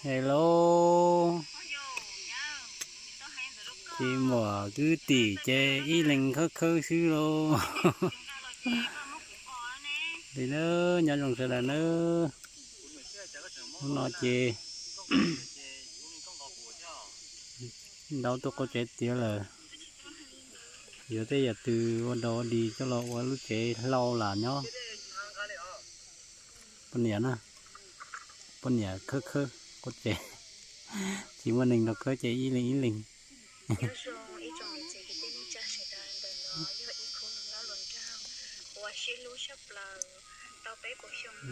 Hello, tsis muaj kwv tij ces ib leeg khawb khawb xwb lauj. Li na, nyob zoo sawv daws nawb. Hnub no ces ntaub tuaj qaub tsev tiav lawm, yuav tej yam twg ua dog ua dig coj los ua lub tsev hlau lam nyob. Poj niam na, poj niam khawb khawb qaub tsev, tsis muaj neeg los khawb ces ib leeg ib leeg.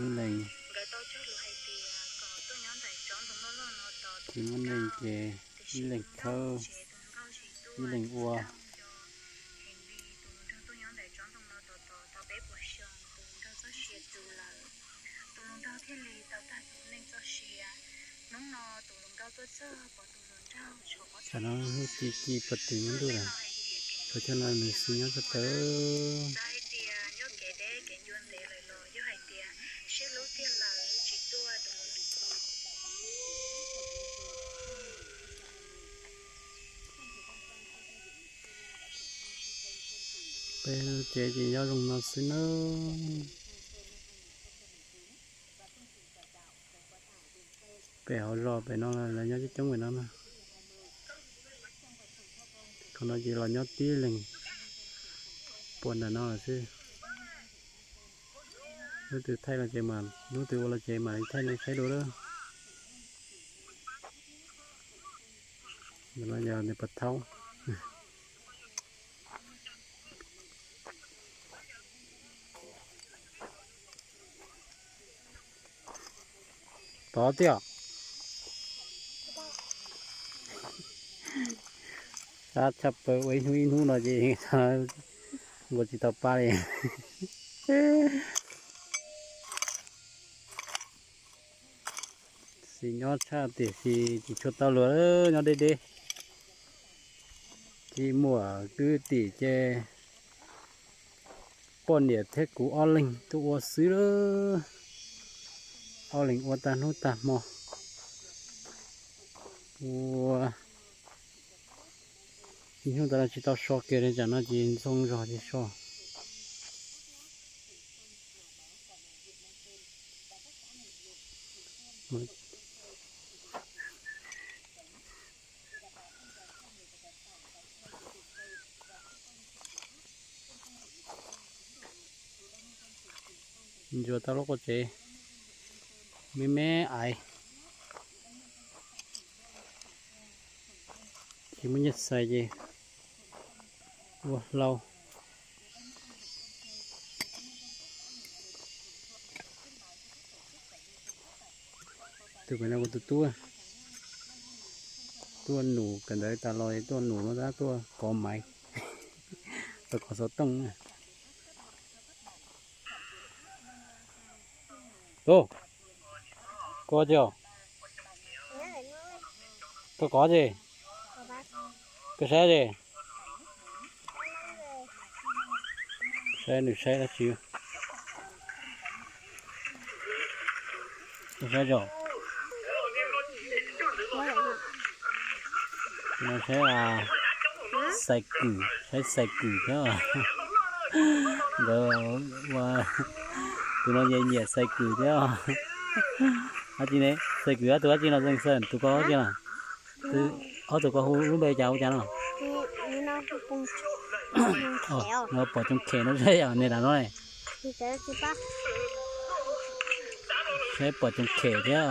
Ib leeg, tsis muaj neeg ces ib leeg khawb, ib leeg ua. Tam no hnub ci ci puag tim ntuj lawm, peb cov no nws xis nyob tshaj plaws. Peb lub tsev ces nyob zoo no xwb nawb. Pem hauv zos pem no lawv nyob coob coob pem no na. Qhov no ces los nyob tib leeg puag ntawm no lawm xwb. Hnub twg thaij los tsev mas, hnub twg ua los tsev mam li thaij nej saib dua lawm. Ntawm no yog nws pas thaub. Tod tiag. Sab tshaj plaws ua ib hnub ib hnub no ces nkaus tsis tau pa li. Xis nyob tshaj tiam sis tsis tshua tau luag, nyob deb deb. Tsis muaj kwv tij ces poj niam thiab kuv ob leeg tuaj ua xwb. Ob leeg ua tag hnub tag hmo. Ua ib hnub tas los tsis tau so kiag li, tsam no ces ntxhoo zog ces so. Ntsuas tau lub qub tsev me me aiv, tsis muaj nyiaj xais ces ua hlau. Tus pem no kuv tus tub, tuaj num kawm ntawv tas los tuaj num no tab tuaj kov maiv, tuaj kov xov tooj. Tus, koj tiag, koj kov tsi, koj saib tsi, saib nws saib dab tsi, koj saib tso. No saib xais kwm, saib xais kwm thiab. Ntawd ua, tus no nyiam nyiam xais kwm thiab. Dab tsi ne, xais kwm ob tug dab tsi no, xais tus ko dab tsi no? Ob tug ko hu lub npe cas hu cas no? No pom tsoos khem no saib yom, niag dav no ne. Saib pom tsoos khem thiab.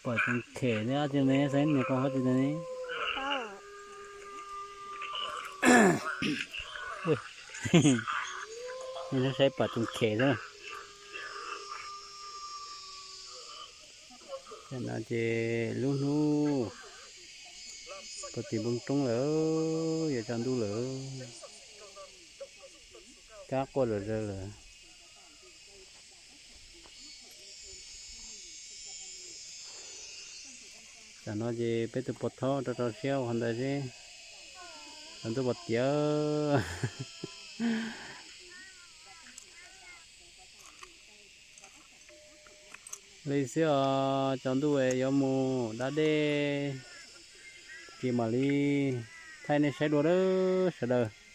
Pom tsoos khem thiab, dab tsi ne, saib niag ko dab tsi ne. Saib pom tsoos khem thiab. Tam no ces lub hnub puag tim npoo roob lawm, yuav tsaus ntuj lawm, kab quaj zom zaws lawm. Tam no ces peb tus pov thaub rau rau siab ua qhov ntawd seb tsaus ntuj puas tiav. Li xwb os, tsaus ntuj yuav mus da dej, ces mam li thaij nej saib dua sawv daws.